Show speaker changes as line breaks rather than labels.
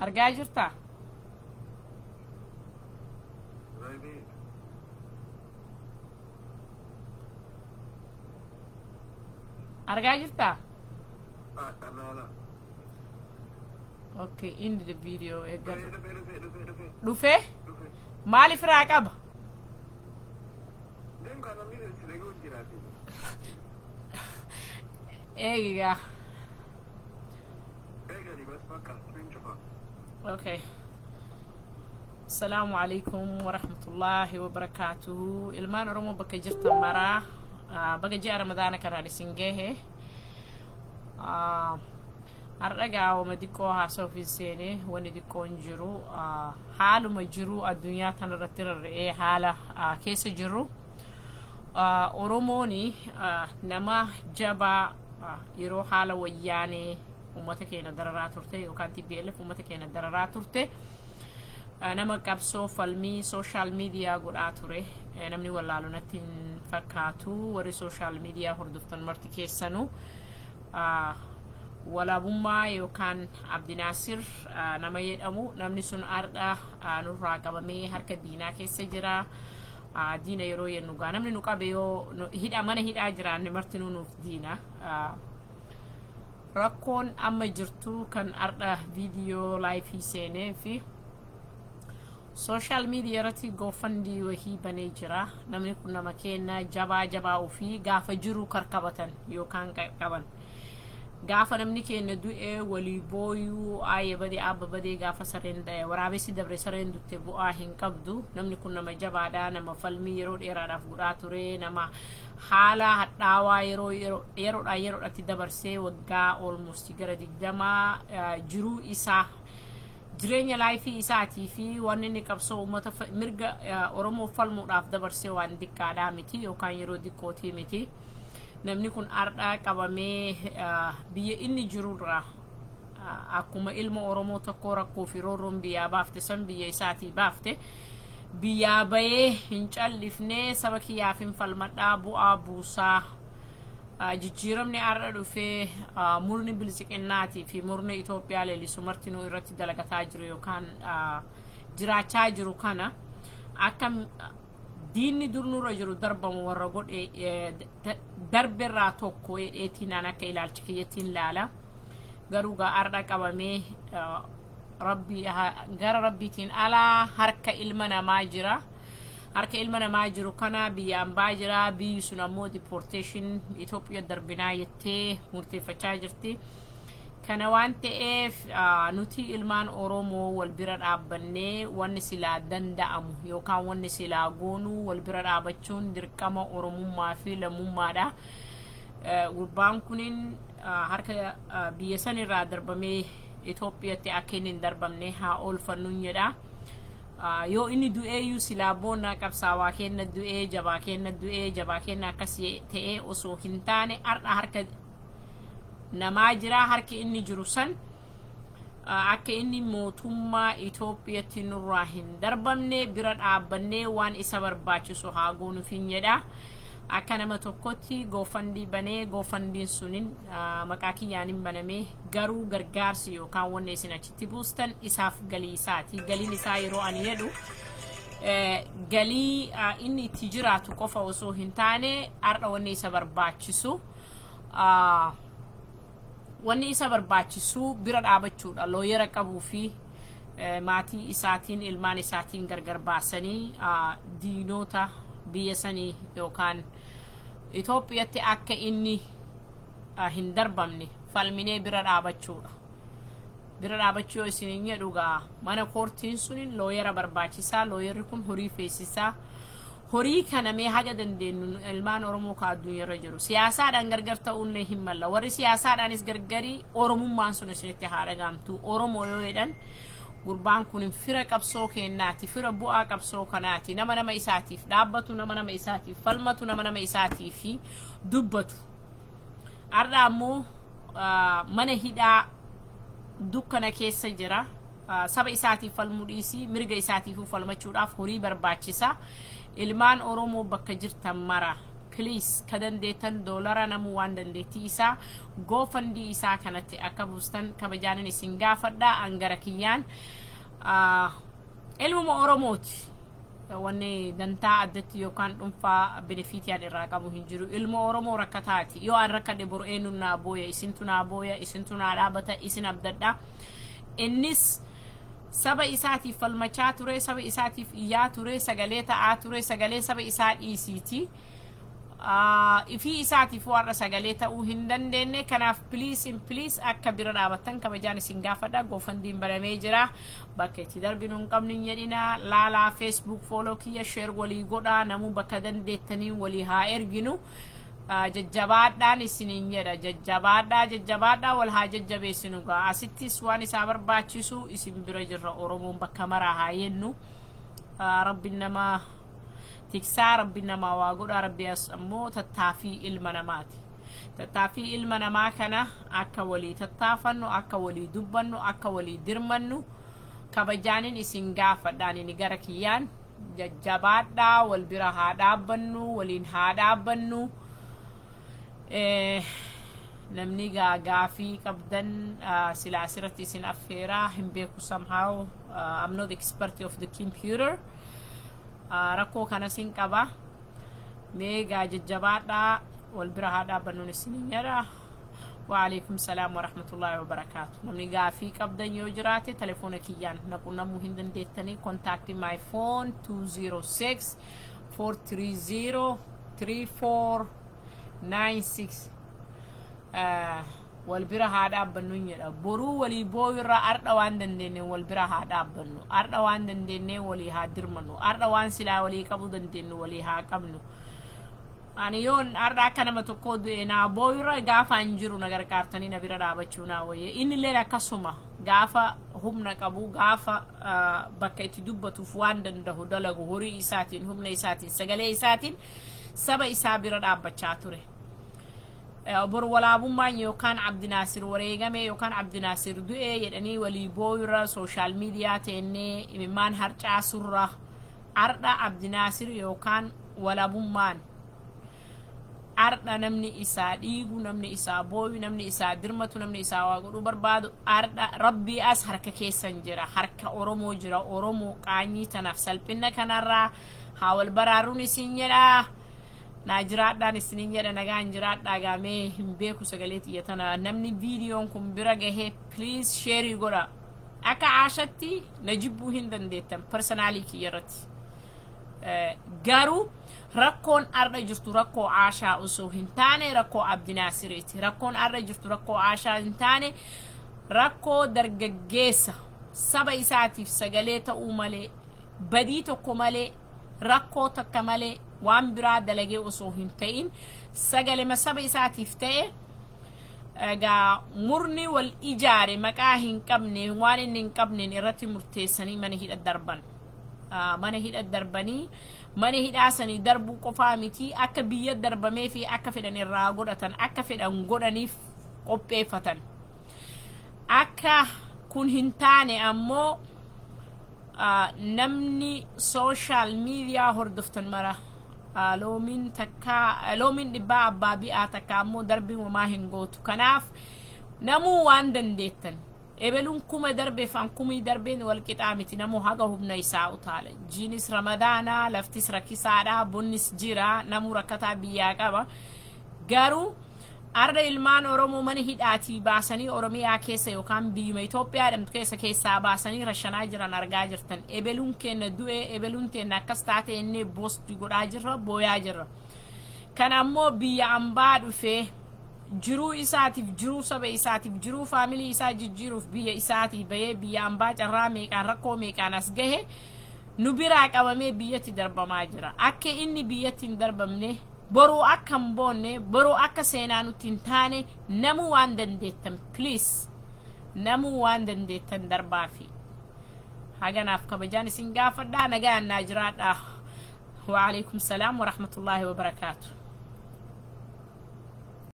Argaa jirtaa? Argaa jirtaa? Okay, end the video eeggadhu. Dhufee? Maaliif irraa qaba? Eegigaa. Okay. Asalaamu alaikum warahmatullaahi wabarakaatuhu. Ilmaan Oromoo bakka jirtan maraa baga ji'a Ramadaana kanaan isin gahe. Har'a gaawama diqqoo haasa'uuf hin seene, wanni diqqoon jiru haaluma jiru addunyaa kanarratti rarra'ee haala keessa jirru. Oromoon nama jabaa yeroo haala wayyaanee uummata keenya dararaa turte yookaan TPLF uummata keenya dararaa turte nama qabsoo falmii social media godhaa ture. Namni wallaalu natti hin fakkaatu, warri social media hordoftan marti keessanuu Walaabummaa yookaan Abdinaasir nama jedhamu, namni sun har'a nurraa qabamee harka diinaa keessa jira. Diina yeroo jennu gaa namni nu qabe yoo hidha mana hidhaa jiraanne martinuu nuuf diina. Rakkoon amma jirtu kan har'a viidiyoo live seenee fi social media irratti GoFundMe wahii banee jira. Namni kun nama keenya jabaa, jabaa ofii gaafa jiru karkabatan yookaan qaqqaban. Gaafa namni keenya du'ee walii booyuu, aayya badee, abba badee, gaafa sareen waraabessi dabre sareen dutte bu'aa hin qabdu. Namni kun nama jabaadha, nama falmii yeroo dheeraadhaaf godhaa ture, nama haala hadhaawaa yeroo yeroodhaa yeroodhaatti dabarsee waggaa almost gara 20 jiruu isaa, jireenya life isaatii fi wanni inni qabsoo uummata mirga Oromoo falmuudhaaf dabarsee waan diqqaadhaa miti yookaan yeroo diqqootii miti. Namni kun ardhaa qabamee biyya inni jirurraa akkuma ilma Oromoo tokkoo rakkoo fi roorroon biyyaa baafte san biyya isaatii baafte biyyaa bayee hin callifnee, saba kiyyaaf hin falmadhaa, bu'aa buusaa, jijjiiramni har'a dhufee murni biltsiqinnaatii fi murni Itoophiyaa leellisu martinuu irratti dalagataa jiru yookaan jiraachaa jiru kana akka diinni dur nurra jiru darbamu warra godhe darberraa tokko jedheetiin aan akka ilaalcha kiyyattiin ilaala. Garuu gaa har'a qabamee rabbii gara rabbiitiin alaa harka ilma namaa jira. Harka ilma namaa jiru kana biyya ambaa jira. Biyyi sun ammoo deportation Itoophiyaa darbinaa jettee murteeffachaa jirti. Kana waan ta'eef nuti ilmaan Oromoo wal bira dhaabbannee wanni silaa danda'amu yookaan wanni silaa goonuu wal bira dhaabachuun dirqama Oromummaa fi lammummaadha. Gurbaan kunin harka biyya sanirraa darbamee Itoophiyaatti akka inni hin darbamne haa oolfannuun jedha. Yoo inni du'eeyyuu silaa boonnaa, qabsaawaa kenna du'ee, jabaa kenna du'ee, jabaa kenna akkas ta'ee osoo hin taane har'a harka namaa jira. Harki inni jiru san akka inni mootummaa Itoophiyaatti nurraa hin darbamne bira dhaabbannee waan isa barbaachisu haa goonuufin jedha. Akka nama tokkotti GoFundMe banee, GoFundMen sunin maqaa kiyyaan hin baname, garuu gargaarsi yookaan wanni isin achitti buustan isaaf galii isaati. Galiin isaa yeroo ani jedhu galii inni itti jiraatu qofa osoo hin taane har'a wanni isa barbaachisu bira dhaabachuudha. Lawyer qabuu fi maatii isaatiin, ilmaan isaatiin gargar baasanii diinota biyya sanii yookaan Itoophiyaatti akka inni hin darbamne falminee bira dhaabachuudha. Bira dhaabachuu yoo isin hin jedhu gaa mana koortiin sun lawyer barbaachisaa, lawyerri kun horii feesisaa. Horii kana mee haga dandeenyu ilmaan Oromoo ka addunyaarra jiru siyaasaadhaan gargar ta'uun hin malla. Warri siyaasaadhaanis gargarii Oromummaan sun isinitti haa dhagaamtu. Oromoo yoo jedhan gurbaan kun fira qabsoo kennaati, fira bu'aa qabsoo kanaati, nama nama isaatiif dhaabbatu, nama nama isaatiif falmatu, nama nama isaatiif dubbatu. Har'a ammoo mana hidhaa dukkana keessa jira. Saba isaatiif falmuu dhiisii mirga isaatiifuu falmachuudhaaf horii barbaachisa. Ilmaan Oromoo bakka jirtan mara. Please, ka dandeettan doolara, namuu waan dandeettii isaa GoFundMe isaa kanatti akka buustan kabajaanin isin gaafadha. Angara kiyyaan ilmuma Oromooti. Wanni dantaa addatti yookaan dhuunfaa benefitiyaan irraa qabu hin jiru. Ilma Oromoo rakkataati. Yoo an rakkadhe, boru eenyuun naa booya? Isintu naa booya, isintu naa dhaabata, isin abdadha. Innis saba isaatiif falmachaa ture, saba isaatiif iyyaa ture, sagalee ta'aa ture. Sagalee saba isaa dhiisiiti, ifii isaatiif warra sagalee ta'uu hin dandeenye. Kanaaf please, please, akka bira dhaabattan kabajaan isin gaafadha. GoFundMen banamee jira. Bakka itti darbinu hin qabnu hin jedhina. Laalaa, Facebook follow kiyya, share walii godhaa. Namuu bakka dandeettanii walii haa erginu. Jajjabaadhaan isiniin jedha. Jajjabaadhaa, jajjabaadhaa, wal haa jajjabeessinu. Gaa asittis waan isaa barbaachisu isin bira jirra. Oromoon bakka maraa haa yennu. Rabbiin nama tiksaa, Rabbi namaa waa godha. Rabbi as ammoo tattaafii ilma namaati. Tattaaffii ilma namaa kana akka walii tattaafannu, akka walii dubbannu, akka walii dirmannu kabajaanin isin gaafadhaan. Inni gara kiyyaan jajjabaadhaa, wal bira haa dhaabbannu, waliin haa dhaabbannu. Namni gaafii qabdan silaa asirratti isin affeeraa hin beeku. Somehow I'm not expert of the computer. Rakkoo kanas hin qaba. Mee gaa jajjabaadhaa, wal bira haa dhaabbannuun isinin jedha. Waalaikum salaam warahmatullaahi wabarakaatu. Namni gaafii qabdan yoo jiraate, telefoona kiyyaan na qunnamuu hin dandeettanii. Contact my phone 206 430 3496. Wal bira haa dhaabbannu jedha. Boruu walii booyurraa ardha waan dandeenye wal bira haa dhaabbannu. Ardha waan dandeenye walii haa dirmannu. Ardha waan silaa walii qabuu dandeenyu walii haa qabnu. Ani yoon ardha akka nama tokkoo du'e naa booyurra, gaafa hin jiru na gargaartanii na bira dhaabachuu naa wayye. Inni illee akkasuma gaafa humna qabu, gaafa bakka itti dubbatuuf waan danda'u dalagu, horii isaatiin, humna isaatiin, sagalee isaatiin saba isaa bira dhaabbachaa ture. Bor walaabummaan yookaan Abdinaasir wareegame yookaan Abdinaasir du'e jedhanii walii booyurra, social media teennee imimmaan harcaasurra, ardha Abdinaasir yookaan walaabummaan ardha namni isaa dhiigu, namni isaa booyu, namni isaa dirmatu, namni isaa waa godhuu barbaadu, ardha Rabbii as harka keessan jira, harka Oromoo jira. Oromoo qaanyii tanaaf salphina kanarraa haa wal baraaruun isin jedhaa. Naa jiraadhaan isinin jedha. Nagaan jiraadhaa. Gaamee hin beeku sagalee xiyya tana. Namni viidiyoon kun bira gahee, please share godha. Akka Aashatti na jibbuu hin dandeettan personally kiyya irratti, garuu rakkoon arra jirtu rakkoo Aashaa osoo hin taane rakkoo Abdinaasiriiti. Rakkoon arra jirtu rakkoo Aashaa hin taane rakkoo dargaggeessa saba isaatiif sagalee ta'uu malee, badii tokko malee, rakkoo takka malee, waan biraa dalagee osoo hin ta'in sagalema saba isaatiif ta'e. Egaa murni wal ijaare maqaa hin qabne, waan inni hin qabneen irratti murteessanii mana hidha darban. Mana hidha darbanii, mana hidhaa sanii darbuu qofaa miti, akka biyya darbamee fi akka fedhan irraa godhatan, akka fedhan godhaniif qopheeffatan. Akka kun hin taane ammoo namni social media hordoftan mara, loomiin takka, loomiin dhibbaa abbaa bi'aa takka ammoo darbii homaa hin gootu. Kanaaf namuu waan dandeettan, ebeluun 1000 darbeef an kumii darbeen wal qixaa miti. Namuu haga humna isaa utaala. Jiinis Ramadaanaa, laftis rakkisaadha, bunnis jira, namuu rakkataa biyyaa qaba. Garuu arra ilmaan Oromoo mana hidhaatii baasanii Oromiyaa keessa yookaan biyyuma Itoophiyaa jedhamtu keessa keessaa baasanii rashanaa jiran argaa jirtan. Ebeluun keenya du'e, ebeluun teenya akkas taate inni post godhaa jirra, booyaa jirra. Kan ammoo biyya ambaa dhufee jiruu isaatiif, jiruu saba isaatiif, jiruu family isaa jijjiiruuf biyya isaatii bahee biyya ambaa carraa meeqaan, rakkoo meeqaan as gahe nu biraa qabamee biyyatti darbamaa jira. Akka inni biyyatti hin darbamne, boruu akka hin boonne, boruu akka seenaa nutti hin taane, namuu waan dandeettan, please, namuu waan dandeettan darbaafi. Haganaaf kabajaan isin gaafadhaa. Nagaan naa jiraadhaa. Waalaikum salaam warahmatullaahi wabarakaatu.